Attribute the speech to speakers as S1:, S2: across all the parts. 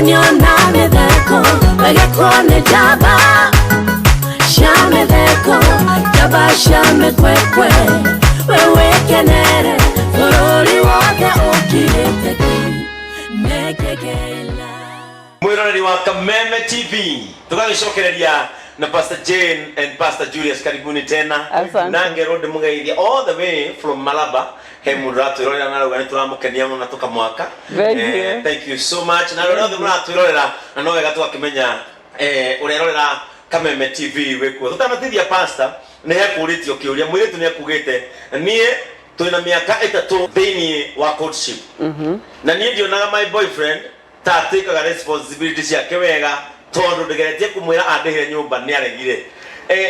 S1: Gũkenio na mĩtheko, wegekwo nĩ njamba cia mĩtheko, njamba cia mĩkwekwe. We wĩkenere bũrũri wothe ũkirĩte ki nĩkĩkĩla.
S2: Mwiroreri wa Kameme TV, tugagicokereria na Pastor Jane and Pastor Julius, karibuni tena.
S3: Asante.
S2: Na ngerwo ndimugeithia all the way from Malaba. He mundu ratwirorera na rauga nituramukenia muno na tukamwaka.
S3: Thank you.
S2: Thank you so much. Na arĩa othe mũratwĩrorera, na no wega tũgakĩmenya ũrerorera Kameme TV wĩkuo. Tũtanatithia, pastor nĩ hekũrĩtio kĩũria. Mũirĩtu nĩ ekugĩte, "Niĩ twĩna mĩaka 3 thĩinĩ wa courtship, na niĩ ndionaga my boyfriend ta atĩkaga responsibility ciake wega, tondũ ndĩgeretie kũmwĩra andĩhĩre nyũmba, nĩ aregire."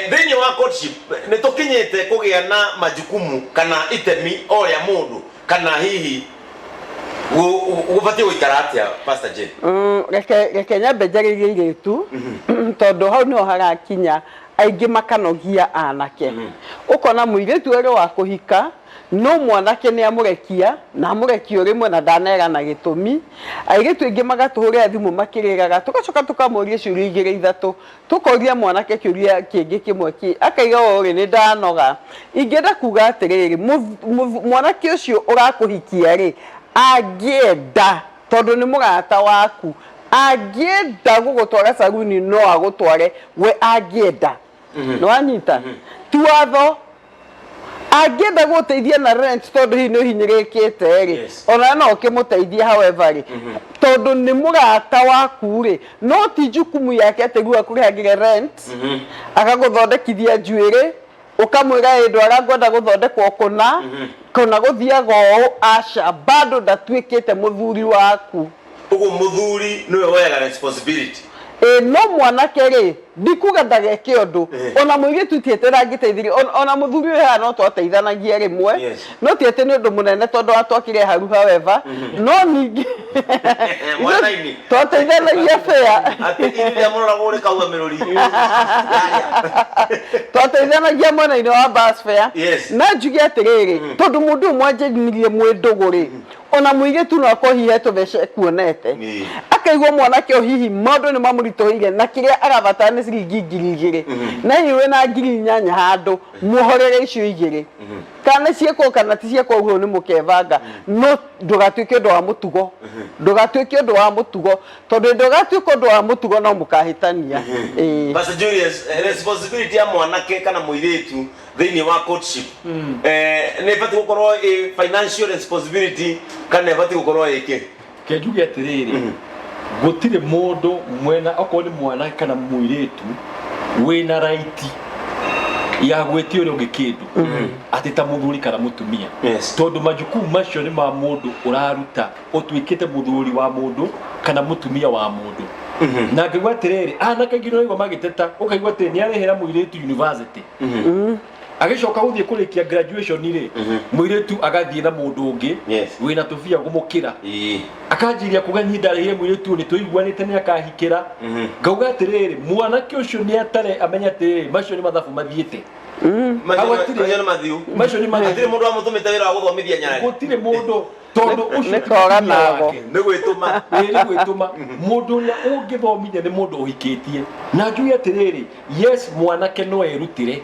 S2: Thĩinĩ wa courtship nĩ tũkinyĩte kũgĩa na majukumu kana itemi o rĩa mũndũ, kana hihi gũbatiĩ gũikara atĩa, Pastor Jane?
S3: Reke nyambe njarĩrie airĩtu, tondũ hau nĩho harakinya aingĩ makanogia anake. Ũkona mũirĩtu erĩ wa kũhika, no mwanake nĩ amũrekia na amũrekia o rĩmwe na ndanerana gĩtũmi. Airĩtu aingĩ magatũhũrĩra thimũ makĩrĩraga, tũgacoka tũkamũria ciũria igĩrĩ ithatũ, tũkoria mwanake kĩũria kĩngĩ kĩmwe kĩ akaiga, "Ũrĩ nĩ ndanoga." Ingĩenda kuga atĩrĩrĩ, mwanake ũcio ũrakũhikia rĩ, angĩenda, tondũ nĩ mũrata waku, angĩenda gũgũtwara saruni no agũtware we angĩenda. Nĩ wanyita? Ti watho. Angĩenda gũteithia na rent, tondũ hihi nĩ ũhinyĩrĩkĩte rĩ, ona no ũkĩmũteithie. However rĩ, tondũ nĩ mũrata waku rĩ, no ti jukumu yake atĩ rĩu akũrĩhagĩre rent, agagũthondekithia njuĩrĩ, ũkamwĩra, "Ĩ ndwara, ngwenda gũthondekwo kũna kũna," gũthiaga ũũ. Aca, bado ndatuĩkĩte mũthuri waku.
S2: Ũguo mũthuri nĩwe woyaga responsibility.
S3: Ĩ, no mwanake rĩ, ndikuga ndageke ũndũ. Ona mũirĩtu ti atĩ ndangĩteithirie, ona mũthuri ũyũ haha no twateithanagia rĩmwe, no ti atĩ nĩ ũndũ mũnene tondũ watwakire haru. However, no ningĩ
S2: Mwana-inĩ.
S3: twateithanagia fair.
S2: Atĩ iria mũroragwo ũrĩ kaua mĩrũri.
S3: Twateithanagia mwena-inĩ wa bus fare. Na njuge atĩrĩrĩ, tondũ mũndũ ũyũ mwanjĩnirie mwĩ ndũgũ rĩ, ona mũirĩtu no akorwo hihi he tũbeca ekuonete, akaigua mwanake ũyũ hihi maũndũ nĩ mamũritũhĩire na kĩrĩa arabatara nĩ ciringi 2000, na hihi wĩna 8000 handũ, muohorere icio igĩrĩ, kana nĩ ciĩkwo kana ti ciĩkwo, ũguo nĩ mũkebanga. No ndũgatuĩke ũndũ wa mũtugo, ndũgatuĩke ũndũ wa mũtugo, tondũ hĩndĩ ũgatuĩka ũndũ wa mũtugo no mũkahĩtania. Ĩĩ.
S2: Pastor Julius, responsibility ya mwanake kana mũirĩtu thĩinĩ wa courtship nĩ ĩbatiĩ gũkorwo ĩ financial responsibility kana ĩbatiĩ gũkorwo ĩ kĩ?
S4: Ke njuge atĩrĩrĩ, gũtirĩ mũndũ mwena, okorwo nĩ mwana kana mũirĩtu, wĩna right ya gwĩtia ũrĩa ũngĩ kĩndũ atĩ ta mũthuri kana mũtumia, tondũ majukumu macio nĩ ma mũndũ ũraruta ũtuĩkĩte mũthuri wa mũndũ kana mũtumia wa mũndũ. Na ngaigua atĩrĩrĩ, anake aingĩ nĩũraigua magĩteta, ũkaigua atĩ nĩ arĩhĩra mũirĩtu university, agĩcoka gũthiĩ kũrĩkia graduation rĩ, mũirĩtu agathiĩ na mũndũ ũngĩ wĩna tũbia gũmũkĩra. Akanjĩria kuga, "Niĩ ndarĩhire mũirĩtu ũyũ, nĩ tũiguanĩte nĩ akahikĩra." Ngauga atĩrĩrĩ, mwanake ũcio nĩ atare amenye atĩrĩrĩ, macio nĩ mathabu mathiĩte.
S2: Macio
S4: Hau hatirĩ-
S2: macio nĩ mathiu.
S4: Macio nĩ mathiu.
S2: Hatirĩ mũndũ wamũtũmĩte wĩra wa gũthomithia nyarari.
S4: Gũtirĩ mũndũ, tondũ ũcio
S3: Nĩ
S4: ti
S3: kora
S4: mũtumia
S3: nago.
S4: wake.
S2: Nĩ gwĩtũma.
S4: Ĩĩ, nĩ gwĩtũma. Mũndũ ũrĩa ũngĩthomithia nĩ mũndũ ũhikĩtie. Na njuge atĩrĩrĩ, yes, mwanake no erutĩre,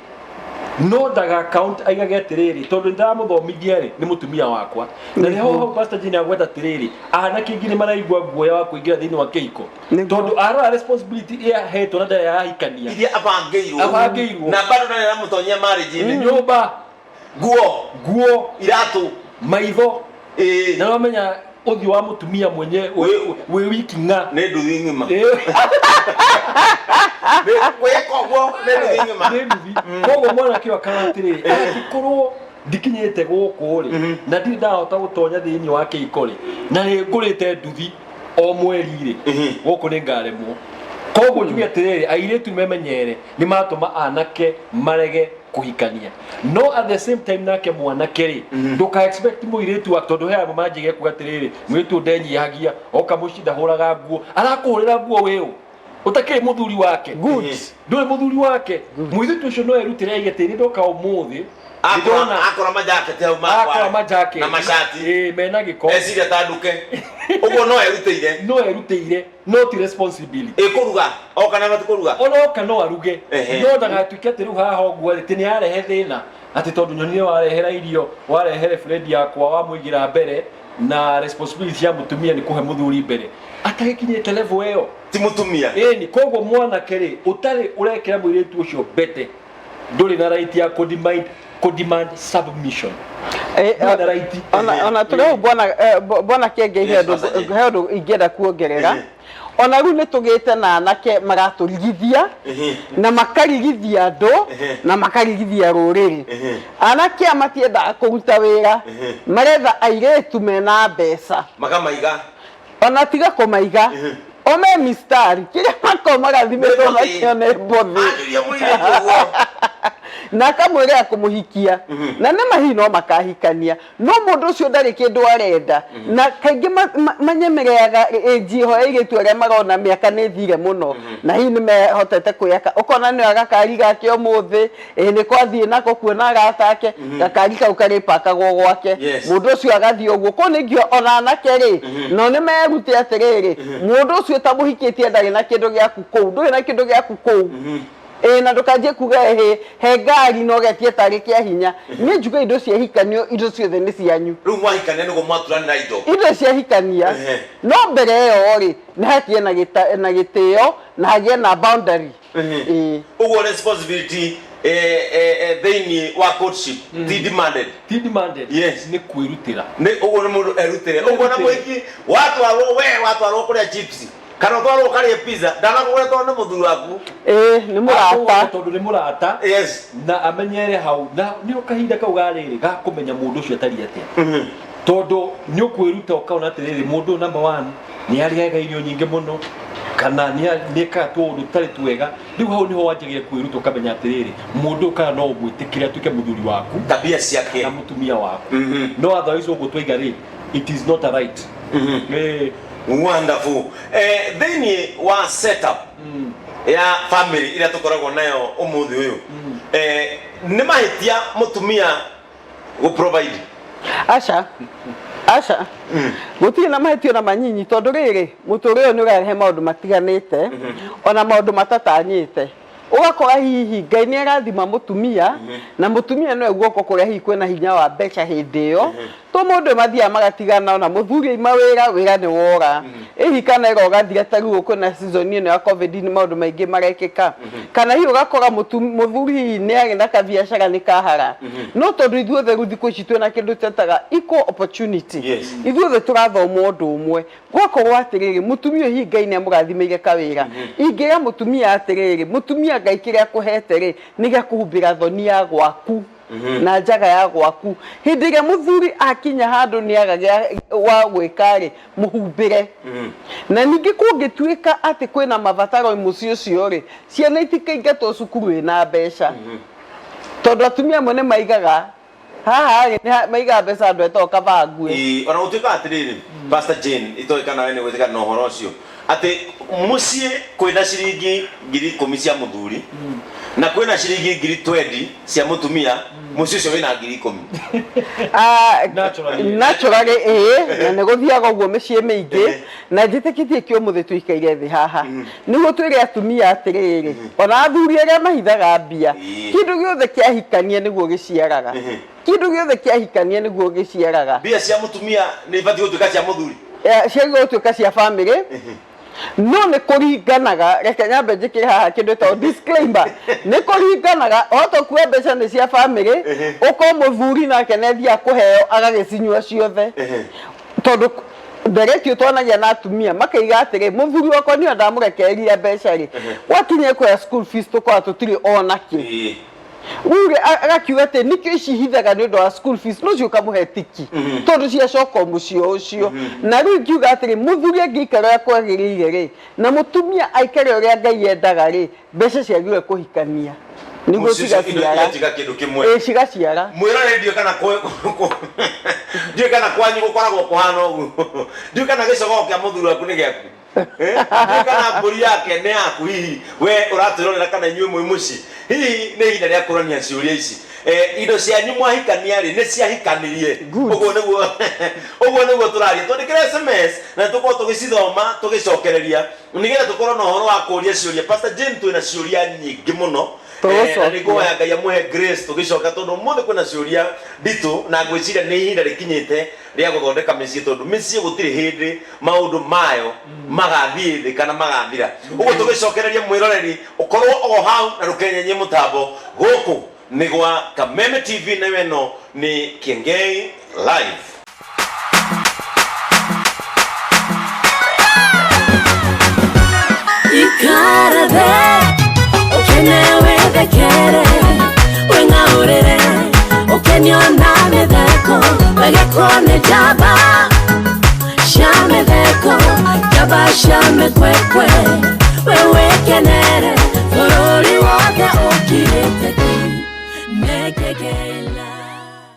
S4: no ndaga count aigage atĩrĩrĩ, tondũ nĩndamũthomithia rĩ, nĩ mũtumia wakwa. Na nĩho hau Pastor Jane agweta atĩrĩrĩ, anake aingĩ nĩ maraigua guoya wa kũingĩra thĩinĩ wa kĩhiko, tondũ arora responsibility ĩrĩa ahetwo na ndarĩ arahikania.
S2: Iria abangĩirwo.
S4: Abangĩirwo.
S2: Na bado ndarĩ aramũtonyia marriage-inĩ.
S4: Nyũmba,
S2: nguo,
S4: nguo,
S2: iratũ,
S4: maitho. Na wamenya ũthiũ wa mũtumia mwenye wĩ wiki ng'a.
S2: Nĩ nduthi ng'ima. Gwĩka ũguo nĩ nduthi ng'ima.
S4: Nĩ nduthi. Koguo mwanake ũyũ akauga atĩrĩrĩ, angĩkorwo ndikinyĩte gũkũ rĩ, na ndirĩ ndahota gũtonya thĩinĩ wa kĩhiko rĩ, na nĩ ngũrĩte nduthi o mweri rĩ, gũkũ nĩ ngaremwo. Koguo njuge atĩrĩrĩ, airĩtu memenyere nĩ matũma anake marege kũhikania. No at the same time, nake mwanake rĩ, ndũka expect mũirĩtu wa, tondũ he amwe manjĩge kuga atĩrĩrĩ, mũirĩtu ũyũ ndenyihagia, oka mũciĩ ndahũraga nguo. Arakũhũrĩra nguo wĩũ ũtakĩrĩ mũthuri wake?
S3: Good.
S4: Ndũrĩ mũthuri wake. Mũirĩtu ũcio no erutĩre aige atĩrĩ, ndoka ũmũthĩ.
S2: Akora
S4: Ndĩrona-
S2: akora majaketi hau
S4: akora majaketi
S2: na macati
S4: ĩĩ mena gĩko.
S2: Eciria ta nduke ũguo no erutĩire.
S4: No erutĩire, no ti responsibility.
S2: Ĩkũruga oka na matikũruga.
S4: Onoka no aruge, no ndagatuĩke atĩ rĩu haha ũguo rĩ, atĩ nĩ arehe thĩna, atĩ tondũ nyonire warehera irio, warehere friend yakwa, wamũigĩra mbere, na responsibility ya mũtumia nĩ kũhe mũthuri mbere, atagĩkinyĩte level ĩyo.
S2: Ti mũtumia.
S4: Ĩni, koguo mwanake rĩ, ũtarĩ ũrekĩra mũirĩtu ũcio mbete, ndũrĩ na right ya kũ demand submission. Ndũrĩ na right.
S3: Ona tũrĩ hau, bwana bwana Kĩengei, he
S2: Yes, Pastor Jane.
S3: he ũndũ ingĩenda kuongerera. Ona rĩu nĩ tũgĩte na anake maratũrigithia na makarigithia andũ na makarigithia rũrĩrĩ. Anake aya matiendaga kũruta wĩra, maretha airĩtu mena mbeca.
S2: Makamaiga.
S3: Ona tiga kũmaiga, o me mistari kĩrĩa makorwo magathimĩtwo
S2: Nĩ mbothi.
S3: nakĩo nĩ mbothi.
S2: Anjũria mũirĩtu ũguo.
S3: Na akamwĩrĩra kũmũhikia, na nĩ mahihi no makahikania, no mũndũ ũcio ndarĩ kĩndũ arenda. Na kaingĩ manyemereaga ĩnji ho airĩtu arĩa marona mĩaka nĩ ĩthire mũno na hihi nĩ mehotete kwĩyaka, ũkona nĩwe gakari gake ũmũthĩ ĩ nĩ kwathiĩ nako kuona arata ake, gakari kau karĩpakagwo gwake. Mũndũ ũcio agathiĩ ũguo kũu. Ningĩ ona anake rĩ, no nĩ merute atĩrĩrĩ, mũndũ ũcio ũtamũhikĩtie ndarĩ na kĩndũ gĩaku kũu, ndũrĩ na kĩndũ gĩaku kũu. Ĩ na ndũkanjie kuga ĩhĩ he ngari no getie tarĩ kĩa hinya. Niĩ njuge indo cia hikanio, indo ciothe nĩ cianyu.
S2: Rĩu mwahikania nĩguo mwaturanĩra indo.
S3: Indo cia hikania. No mbere ĩyo rĩ, nĩ hakie na gĩtĩo na hagĩe na boundary. Ĩĩ.
S2: Ũguo responsibility thĩinĩ wa courtship ti demanded.
S4: Ti demanded. Nĩ kwĩrutĩra.
S2: Nĩ ũguo nĩ mũndũ erutĩre ũguo na mũhiki watwarwo, we watwarwo kũrĩa chips kana ũtwarwo ũkarĩe pizza, ndanakũgũra tondũ nĩ mũthuri waku.
S3: Ĩĩ, nĩ mũrata.
S4: Tondũ nĩ mũrata. Na amenyere hau na nĩ kahinda kau ga rĩrĩ ga kũmenya mũndũ ũcio atariĩ atĩa, tondũ nĩ ũkwĩruta ũkaona atĩrĩrĩ, mũndũ ũyũ number one nĩ arĩaga irio nyingĩ mũno kana nĩ ekaga tũũndũ tũtarĩ twega. Rĩu hau nĩho wanjagia kwĩruta ũkamenya atĩrĩrĩ, mũndũ ũyũ kana no ũmwĩtĩkĩre atuĩke mũthuri waku,
S2: tabia ciake
S4: na mũtumia waku. No otherwise ũguo twaiga rĩ, it is not a right.
S2: Wonderful. Thĩinĩ wa setup ya family ĩrĩa tũkoragwo nayo ũmũthĩ ũyũ, nĩ mahĩtia mũtumia gũ provide?
S3: Aca, aca, gũtirĩ na mahĩtio na manyinyi, tondũ rĩrĩ, mũtũrĩre ũyũ nĩ ũrarehe maũndũ matiganĩte, ona maũndũ matatanyĩte. Ũgakora hihi Ngai nĩ arathima mũtumia, na mũtumia nĩwe guoko kũrĩa hihi kwĩna hinya wa mbeca hĩndĩ ĩyo. To mũndũ mathiaga magatigana, ona mũthuri aima wĩra, wĩra nĩ wora ĩhi kana ĩra ũgathira. Ta rĩu kwĩna season ĩno ya COVID, nĩ maũndũ maingĩ marekĩka. Kana hihi ũgakora mũthuri hihi nĩ arĩ na kabiacara nĩ kahara, no tondũ ithuothe rĩu thikũ ici twĩna kĩndũ twetaga equal opportunity, ithuothe tũrathoma ũndũ ũmwe, gwakorwo atĩrĩrĩ, mũtumia ũyũ hihi Ngai nĩ amũrathimĩire kawĩra. Ingĩra mũtumia atĩrĩrĩ, mũtumia, Ngai kĩrĩa akũhete rĩ, nĩ gĩa kũhumbĩra thoni ya gwaku na njaga ya gwaku. Hĩndĩ ĩrĩa mũthuri akinya handũ nĩ aga gĩa wa gwĩka rĩ, mũhumbĩre. Na ningĩ kũngĩtuĩka atĩ kwĩna mabataro mũciĩ ũcio rĩ, ciana itikaingatwo cukuru ĩna mbeca, tondũ atumia amwe nĩ maigaga haha rĩ, maigaga mbeca andũ etagwo kabangue.
S2: Ĩĩ, ona gũtuĩka atĩrĩrĩ, Pastor Jane, itoĩ kana we nĩ gwĩtĩkana na ũhoro ũcio atĩ mũciĩ kwĩna ciringi 10,000 cia mũthuri na kwĩna ciringi 20,000 cia mũtumia, mũciĩ ũcio wĩna 10,000.
S3: Ah,
S4: Naturally.
S3: Naturally ĩĩ, na nĩ gũthiaga ũguo mĩciĩ mĩingĩ, na njĩtĩkĩtie kĩ ũmũthĩ tũikaire thĩ haha nĩguo twĩre atumia atĩrĩrĩ, ona athuri arĩa mahithaga mbia, kĩndũ gĩothe kĩahikania nĩguo gĩciaraga, kĩndũ gĩothe kĩahikania nĩguo gĩciaraga.
S2: Mbia cia mũtumia nĩ ibatiĩ gũtuĩka cia mũthuri?
S3: Ciagĩrĩirwo gũtuĩka cia family, no nĩ kũringanaga. Reke nyambe njĩkĩre haha kĩndũ ĩtagwo disclaimer. Nĩ kũringanaga, wahota kuoya mbeca nĩ cia family, ũkorwo mũthuri nake nĩ athiaga kũheo agagĩcinyua ciothe, tondũ nderetio twanagia na atumia makaiga atĩrĩ, mũthuri wakwa niyo ndamũrekereria mbeca rĩ, gwakinya kuoya school fees tũkorwa tũtirĩ ona kĩ. Rĩu rĩ, agakiuga atĩ nĩkĩo ici hithaga nĩ ũndũ wa school fees, no ũcio ũkamũhe tiki tondũ ciacoka o mũciĩ o ũcio. Na rĩu ingiuga atĩrĩ, mũthuri angĩikara ũrĩa kwagĩrĩire rĩ, na mũtumia aikare ũrĩa Ngai endaga rĩ, mbeca ciagĩrĩirwo kũhikania nĩguo
S2: Mũciĩ ũcio indo
S3: cigaciara.
S2: Igatiga kĩndũ kĩmwe.
S3: Ĩĩ, cigaciara.
S2: Mwĩrore, ndiũĩ kana ndiũĩ kana kwanyu gũkoragwo kũhana ũguo. Ndiũĩ kana gĩcogoo kĩa mũthuri waku nĩ gĩaku. Ndiũĩ kana mbũri yake nĩ yaku. Hihi we ũratwĩrorera kana inyuĩ mwĩ mũciĩ, hihi nĩ ihinda rĩa kũrania ciũria ici. Indo cianyu mwahikania rĩ, nĩ ciahikanirie.
S3: Good.
S2: Ũguo nĩguo, ũguo nĩguo tũraria. Twandĩkĩre SMS na tũkorwo tũgĩcithoma tũgĩcokereria nĩgetha tũkorwo na ũhoro wa kũria ciũria. Pastor Jane, twĩna ciũria nyingĩ mũno. Na
S3: Tũgũcokia.
S2: nĩ ngũhoya Ngai amũhe grace tũgĩcoka, tondũ ũmũthĩ kwĩna ciũria nditũ na ngwĩciria nĩ ihinda rĩkinyĩte rĩa gũthondeka mĩciĩ, tondũ mĩciĩ gũtirĩ hĩndĩ maũndũ mayo magathiĩ thĩ kana magathira. Ũguo tũgĩcokereria, mwĩroreri, ũkorwo o hau na ndũkenyenyie mũtambo. Gũkũ nĩ gwa Kameme TV na ĩno nĩ Kiengei Live.
S1: Ikara thĩ ũkene, wĩthekere, wĩng'aũrĩre, ũkenio na mĩtheko. Wegekwo nĩ njamba cia mĩtheko, njamba cia mĩkwekwe. We wĩkenere, bũrũri wothe ũkirĩte ki. Nĩ Kiengei Live.